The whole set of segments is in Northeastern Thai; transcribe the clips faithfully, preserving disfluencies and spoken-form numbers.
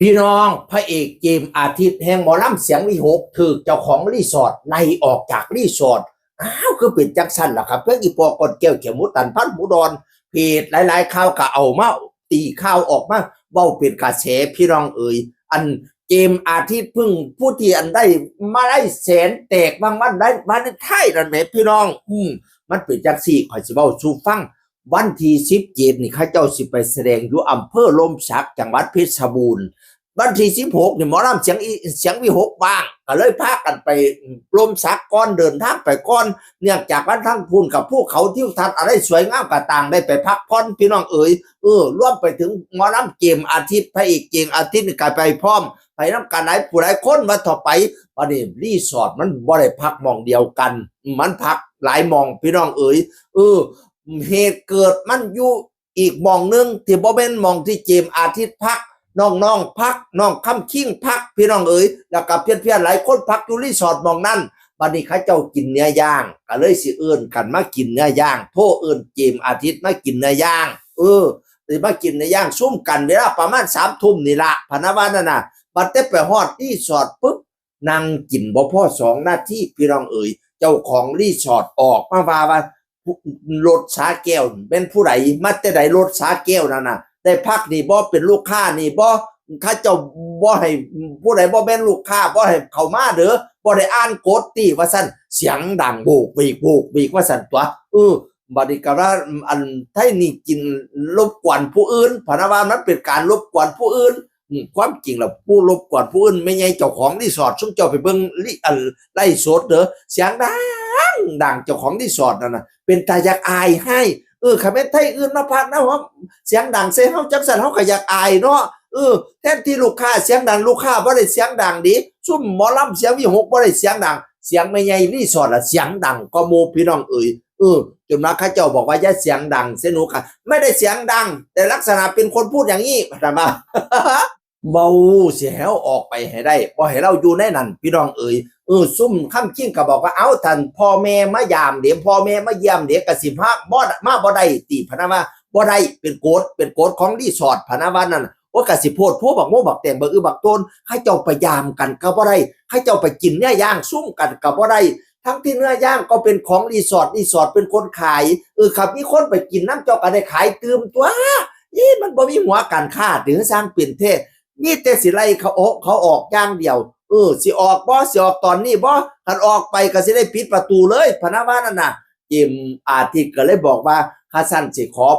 พี่น้อง พระเอกเจมส์อาทิตย์แห่งหมอลำเสียงวิหก ถูกเจ้าของรีสอร์ทไล่ออกจากรีสอร์ท อ้าว คือเป็นจังซั่นล่ะครับ เพิ่งอีปอก่อนแก้วเขียวหมูตันพันหมูดอน เพจหลายๆข่าวก็เอามาตีข่าวออกมาเว้าเป็นกระแส พี่น้องเอ๋ย อันเจมส์อาทิตย์เพิ่งผู้ที่อันได้มาได้แสนแตกบางวันได้มาในไทยนั่นแหมพี่น้อง อืมมันเป็นจังซี่ ข่อยสิเว้าสู่ฟัง วันที่สิบเจ็ดนี่เขาเจ้าสิไปแสดงอยู่อำเภอโฮมสัก จังหวัดเพชรบูรณ์ วันที่สิบหกนี่หมอลำเสียงอีเสียงวิหกว่าง ก็เลยพากันไปโฮมสักก่อน เดินทางไปก่อน เนื่องจากว่าทั้งพุ้นกับภูเขาทิวทัศน์อะไรสวยงามก็ต่างได้ไปพักผ่อนพี่น้องเอ๋ย เออ รวมไปถึงหมอลำเจมส์อาทิตย์ พระเอกเจมส์อาทิตย์นี่ก็ไปพร้อม ไปนำกันหลายผู้หลายคนว่าเถาะไป บัดนี้รีสอร์ทมันบ่ได้พักหม่องเดียวกัน มันพักหลายหม่องพี่น้องเอ๋ย เออ เหตุเกิดมันอยู่อีกหม่องหนึ่งที่บ่แม่นหม่องที่เจมส์อาทิตย์พัก น้องๆพัก น้องคำคิงพัก พี่น้องเอ๋ย แล้วก็เพื่อนๆหลายคนพักอยู่รีสอร์ทหม่องนั้น บัดนี้เขาเจ้ากินเนื้อย่าง ก็เลยสิเอิ้นกันมากินเนื้อย่าง โทรเอิ้นเจมส์อาทิตย์มากินเนื้อย่าง เออ สิมากินเนื้อย่างซุ่มกันเวลาประมาณสามทุ่มนี่ละ พะนะว่านั่นน่ะ บัดแต่ไปฮอดรีสอร์ทปุ๊บ นั่งกินบ่พอสองนาทีพี่น้องเอ๋ย เจ้าของรีสอร์ทออกมาว่า ว่า รถสาแก้วแม่นผู้ใด มาแต่ใดรถสาแก้วนั่นน่ะ ได้พักนี่บ่ เป็นลูกค้านี่บ่ เขาเจ้าบ่ให้ ผู้ใดบ่แม่นลูกค้า บ่ให้เข้ามาเด้อ บ่ได้อ่านกฎติ ว่าซั่น เสียงดังโวกเวกโวกเวก ว่าซั่นตั๊ว เออ บัดนี้ก็ว่า อันไทนี่กินรบกวนผู้อื่น พะนะว่ามันเป็นการรบกวนผู้อื่น อืม ความจริงแล้วผู้รบกวนผู้อื่นแม่นใหญ่เจ้าของรีสอร์ท ซุมเจ้าไปเบิ่งลิ อันไลฟ์สดเด้อ เสียงดังดัง เจ้าของรีสอร์ทนั่นน่ะ เป็นตาอยากอายให้ เออ คันแม่นไทอื่นมาพักนะ เสียงดังใส่เฮาจังซั่น เฮาก็อยากอายเนาะ เออ แทนที่ลูกค้าเสียงดัง ลูกค้าบ่ได้เสียงดังเด้ ซุมหมอลำเสียงวิหกบ่ได้เสียงดัง เสียงแม่ใหญ่รีสอร์ทล่ะเสียงดังกว่าหมู่พี่น้องเอ๋ย เออ จนว่าเขาเจ้าบอกว่าอย่าเสียงดังใส่หนูค่ะ ไม่ได้เสียงดัง แต่ลักษณะเป็นคนพูดอย่างนี้ พะนะว่า เว้าสิให้เฮาออกไปให้ได้ บ่ให้ลาวอยู่ในนั้น พี่น้องเอ๋ย เออ ซุมคำคิงก็บอกว่า เอ้า ท่านพ่อแม่มายามเด้ พ่อแม่มาเยี่ยมเด้ ก็สิมาบ่ มาบ่ได้ติ พะนะว่า บ่ได้ เป็นกฎ เป็นกฎของรีสอร์ท พะนะว่านั่นน่ะ โอ้ย ก็สิโพดโพบักโมบักแตง บักอึบักโตน เขาเจ้าไปยามกันก็บ่ได้ เขาเจ้าไปกินเนื้อย่างซุ่มกันก็บ่ได้ ทั้งที่เนื้อย่างก็เป็นของรีสอร์ท รีสอร์ทเป็นคนขาย เออ คันมีคนไปกินนำ เจ้าก็ได้ขายตื่มตั๊ว อี๋ มันบ่มีหัวการค้า ถึงสร้างเป็นแท้ มีแต่สิไล่เขาออก เขาออกอย่างเดียว เออ สิออกบ่ สิออกตอนนี้บ่ คันออกไปก็สิได้ปิดประตูเลย พะนะว่านั่นน่ะ เจมส์อาทิตย์ก็เลยบอกว่า คันซั้นสิขอ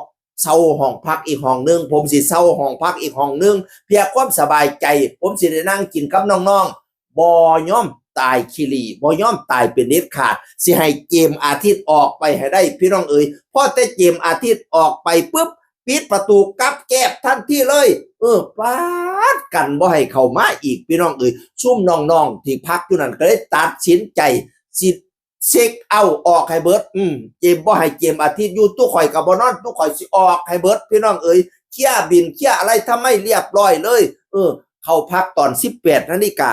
เช่าห้องพักอีกห้องหนึ่ง ผมสิเช่าห้องพักอีกห้องหนึ่ง เพื่อความสบายใจ ผมสิได้นั่งกินกับน้องๆ บ่ยอมตายขี้หลี้ บ่ยอมตายเป็นเด็ดขาด สิให้เจมส์อาทิตย์ออกไปให้ได้ พี่น้องเอ๋ย พอแต่เจมส์อาทิตย์ออกไปปุ๊บ ปิดประตูกับแก๊บทันทีเลย เออ ปาดกันบ่ให้เข้ามาอีก พี่น้องเอ๋ย ซุมน้องๆที่พักอยู่นั่นก็เลยตัดสินใจสิเช็คเอาท์ออกให้เบิด อืม เจมส์บ่ให้เจมส์อาทิตย์อยู่ ตุ๊ข่อยก็บ่นอน ตุ๊ข่อยสิออกให้เบิด พี่น้องเอ๋ย เคลียร์บิล เคลียร์อะไรทำให้เรียบร้อยเลย เออ เข้าพักตอนสิบแปดนาฬิกา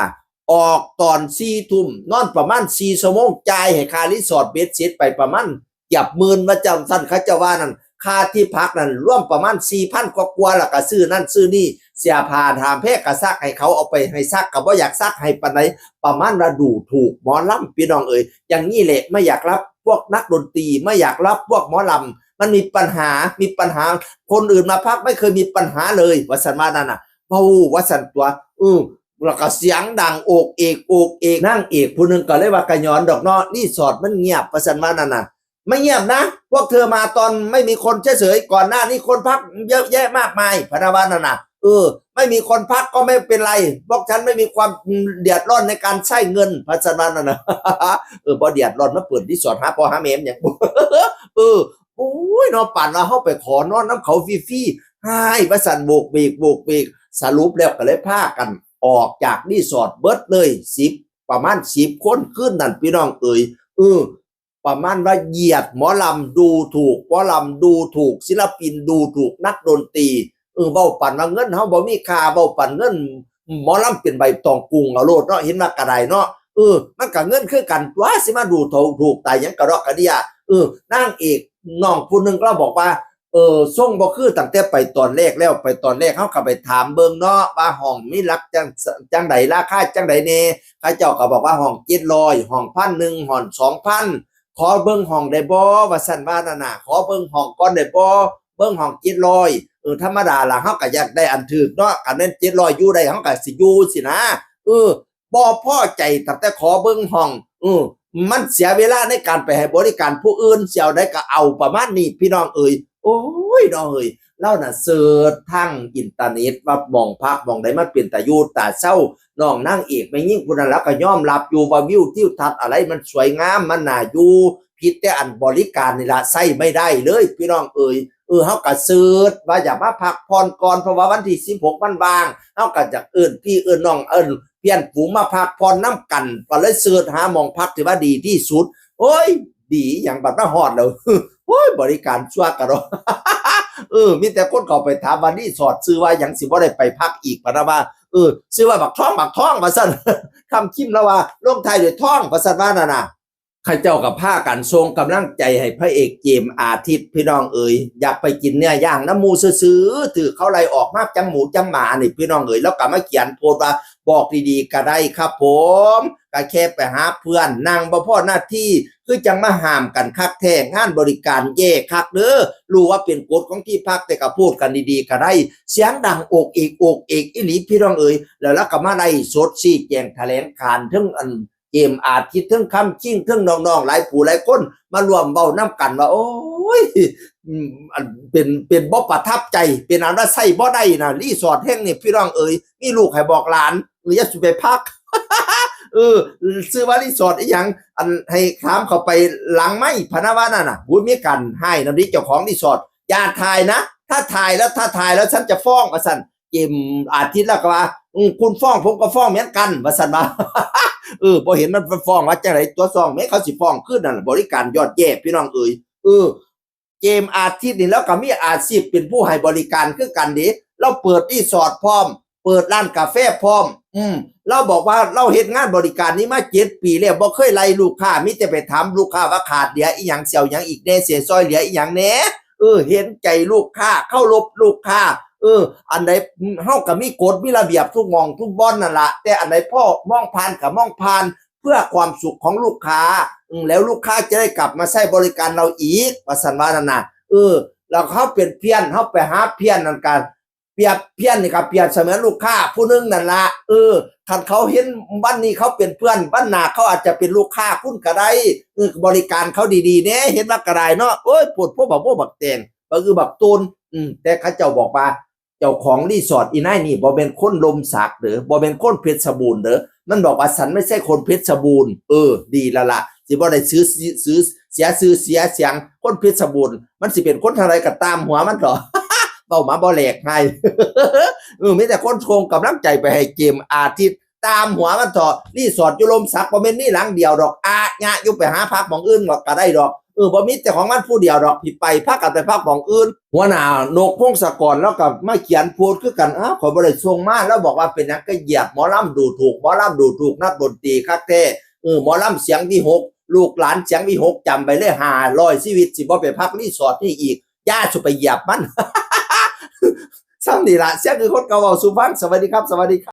ออกตอนสี่ทุ่ม นอนประมาณสี่ชั่วโมง จ่ายให้ค่ารีสอร์ทเบ็ดเสร็จไปประมาณเกือบหมื่น ว่าจังซั่น เขาเจ้าว่านั่น ค่าที่พักนั่นรวมประมาณสี่พันกว่าๆ แล้วก็ซื้อนั่นซื้อนี่ เสื้อผ้าหามแพรก็ซักให้เขา เอาไปให้ซักก็บ่อยากซักให้ปานใด ประมาณว่าดูถูกหมอลำ พี่น้องเอ๋ย อย่างนี้แหละ ไม่อยากรับพวกนักดนตรี ไม่อยากรับพวกหมอลำ มันมีปัญหา มีปัญหา คนอื่นมาพักไม่เคยมีปัญหาเลย ว่าซั่นว่านั่นน่ะ เว้าว่าซั่นตั๊ว เออ แล้วก็เสียงดังโอกเอกโอกเอก นางเอกผู้หนึ่งก็เลยว่า กะย้อนดอกเนาะ รีสอร์ทมันเงียบ ว่าซั่นว่านั่นน่ะ ไม่เงียบนะ พวกเธอมาตอนไม่มีคนเฉยๆ ก่อนหน้านี้คนพักเยอะแยะมากมาย พะนะว่านั่นน่ะ เออ ไม่มีคนพักก็ไม่เป็นไร พวกฉันไม่มีความเดือดร้อนในการใช้เงิน พะซั่นว่านั่นน่ะ เออ บ่เดือดร้อนมาเปิดรีสอร์ทหาพ่อหาแม่มันหยัง เออ โอ้ยเนาะ ปานว่าเฮาไปขอนอนนำเขาฟรีๆ ฮ้าย ว่าซั่น โบกเบก โบกเบก สรุปแล้วก็เลยพากันออกจากรีสอร์ทเบิดเลย สิบ ประมาณสิบคน คืนนั้น พี่น้องเอ๋ย เออ ประมาณว่าเหยียดหมอลำ ดูถูกหมอลำ ดูถูกศิลปิน ดูถูกนักดนตรี เออ เว้าปานว่าเงินเฮาบ่มีค่า เว้าปานเงินหมอลำเป็นใบตองกุ้งเอาโลดเนาะ เห็นว่ากะได้เนาะ เออ มันกะเงินคือกันตั๊ว สิมาดูถูก ถูกตายหยังกะดอกกะเดี้ย เออ นางเอกน้องผู้หนึ่งลาวบอกว่า เออ ทรงบ่คือตั้งแต่ไปตอนแรกแล้ว ไปตอนแรกเฮาก็ไปถามเบิ่งเนาะ ว่าห้องมีหลักจั่ง จั่งใด ราคาจั่งใดแหน่ เขาเจ้าก็บอกว่าห้องเจ็ดร้อย ห้องพันหนึ่ง ห้องสองพัน ขอเบิ่งห้องได้บ่ ว่าซั่นว่านั่นน่ะ ขอเบิ่งห้องก่อนได้บ่ เบิ่งห้องเจ็ดร้อย เออ ธรรมดาล่ะ เฮาก็อยากได้อันถูกเนาะ คันแม่นเจ็ดร้อยอยู่ได้ เฮาก็สิอยู่สินะ เออ บ่พอใจตั้งแต่ขอเบิ่งห้อง เออ มันเสียเวลาในการไปให้บริการผู้อื่น สิเอาใดก็เอา ประมาณนี้ พี่น้องเอ๋ย โอ้ย น้องเอ๋ย ลาวน่ะเสิร์ชทางอินเทอร์เน็ตว่าหม่องพักหม่องใดมันเป็นตาอยู่ตาเซา น้องนางเอกแม่ญิงผู้นั้นลาวก็ยอมรับอยู่ว่าวิวทิวทัศน์อะไรมันสวยงาม มันน่าอยู่ ผิดแต่อันบริการนี่ล่ะ ใช้ไม่ได้เลย พี่น้องเอ๋ย เออ เฮาก็เสิร์ชว่าอยากมาพักผ่อนก่อน เพราะว่าวันที่สิบหกมันว่าง เฮาก็อยากเอิ้นพี่เอิ้นน้อง เอิ้นเพื่อนฝูงมาพักผ่อนนำกัน ก็เลยเสิร์ชหาหม่องพักที่ว่าดีที่สุด โอ้ย ดีหยัง บัดมาฮอดแล้ว โอ้ย บริการชั่วกะดอก เออ มีแต่คนเข้าไปถามว่ารีสอร์ทชื่อว่าหยัง สิบ่ได้ไปพักอีก พะนะว่า เออ ชื่อว่าบักทอง บักทอง ว่าซั่น คำคิมแล้วว่าลงท้ายด้วยทอง ว่าซั่นว่านั่นน่ะ เขาเจ้าก็พากันส่งกำลังใจให้พระเอกเจมส์อาทิตย์ พี่น้องเอ๋ย อยากไปกินเนื้อย่างนำหมู่ซื่อๆ ถืกเขาไล่ออกมาจั่งหมูจั่งหมานี่ พี่น้องเอ๋ย แล้วก็มาเขียนโพสต์ว่า บอกดีๆ ก็ได้ครับผม ก็แค่ไปหาเพื่อน นั่งบ่พอหน้าที่ คือจั่งมาห้ามกันคักแท้ งานบริการแย่คักเด้อ รู้ว่าเป็นกฎของที่พัก แต่ก็พูดกันดีๆ ก็ได้ เสียงดังโอกเอกโอกเอกอีหลี พี่น้องเอ๋ย แล้วลาวก็มาไลฟ์สดชี้แจงแถลงการณ์เทิงอัน เจมส์อาทิตย์ เทิงคำคิง เทิงน้องๆ หลายผู้หลายคน มาร่วมเว้านำกันว่า โอ้ย อืม อันเป็น เป็นบ่ประทับใจ เป็นอันว่าใช้บ่ได้นะ รีสอร์ทแห่งนี้ พี่น้องเอ๋ย มีลูกให้บอกหลาน เออ อย่าสิไปพัก เออ ชื่อว่ารีสอร์ทอีหยัง อันให้ถามเข้าไปหลังไมค์ พะนะว่านั่นน่ะ โอ้ย มีการฮ้ายนำเด้เจ้าของรีสอร์ท อย่าถ่ายนะ ถ้าถ่ายแล้ว ถ้าถ่ายแล้วฉันจะฟ้อง ว่าซั่น เจมส์อาทิตย์ลาวก็ว่า อืม คุณฟ้องผมก็ฟ้องเหมือนกัน ว่าซั่นว่า เออ บ่เห็นมันฟ้องว่าจั่งใด ตัวฟ้องแม่นเขาสิฟ้องคืนนั่นล่ะ บริการยอดแย่ พี่น้องเอ๋ย เออ เจมส์อาทิตย์นี่ลาวก็มีอาชีพเป็นผู้ให้บริการคือกันเด้ ลาวเปิดรีสอร์ทพร้อม เปิดร้านกาแฟพร้อม อืม ลาวบอกว่าลาวเฮ็ดงานบริการนี้มาเจ็ดปีแล้ว บ่เคยไล่ลูกค้า มีแต่ไปถามลูกค้าว่าขาดเหลืออีหยัง สิเอาหยังอีกแหน่ สิซอยเหลืออีหยังแหน่ เออ เห็นใจลูกค้า เคารพลูกค้า เออ อันใด เฮาก็มีกฎมีระเบียบทุกหม่องทุกบ่อนนั่นล่ะ แต่อันใดพอมองผ่านก็มองผ่าน เพื่อความสุขของลูกค้า อืม แล้วลูกค้าจะได้กลับมาใช้บริการเราอีก ว่าซั่นว่านั่นน่ะ เออ แล้วเฮาเป็นเพื่อน เฮาไปหาเพื่อนนั่นก็ เปรียบเพื่อนนี่ก็เปรียบเสมือนลูกค้าผู้หนึ่งนั่นล่ะ เออ คันเขาเห็นวันนี้เขาเป็นเพื่อน วันหน้าเขาอาจจะเป็นลูกค้าคุณก็ได้ เออ บริการเขาดีๆแหน่ เห็นว่าก็ได้เนาะ โอ้ย โพดโพบักโพบักแตง บักอึบักตูน อืม แต่เขาเจ้าบอกว่า เจ้าของรีสอร์ทอีนายนี่บ่แม่นคนลมสักเด้อ บ่แม่นคนเพชรบูรณ์เด้อ มันบอกว่า "ฉันไม่ใช่คนเพชรบูรณ์" เออ ดีแล้วล่ะ สิบ่ได้ซื้อ ซื้อ เสียชื่อเสียเสียง คนเพชรบูรณ์ มันสิเป็นคนทางใดก็ตามหัวมันเถาะ เว้ามาบ่แหลกให้ เออ มีแต่คนส่งกำลังใจไปให้เจมส์อาทิตย์ ตามหัวมันเถาะ รีสอร์ทอยู่ลมสักบ่แม่นมีหลังเดียวดอก อาญะอยู่ ไปหาพักหม่องอื่นก็ได้ดอก เออ บ่มีแต่ของมันผู้เดียวดอก ที่ไปพากันไปพักหม่องอื่น หัวหน้านกพงศกรลาวก็มาเขียนโพสต์คือกัน อ้าว ข้อยบ่ได้ส่งมา ลาวบอกว่าเป็นหยังก็เหยียดหมอลำดูถูก หมอลำดูถูกนักดนตรีคักแท้ เออ หมอลำเสียงวิหก ลูกหลานเสียงวิหก จำไปเลย ห้าร้อยชีวิต สิบ่ไปพักรีสอร์ทนี่อีก อย่าสุไปเหยียบมัน ส่ำนี่ล่ะ เสียงคือคนเก่าเว้าสู่ฟัง สวัสดีครับ สวัสดีครับ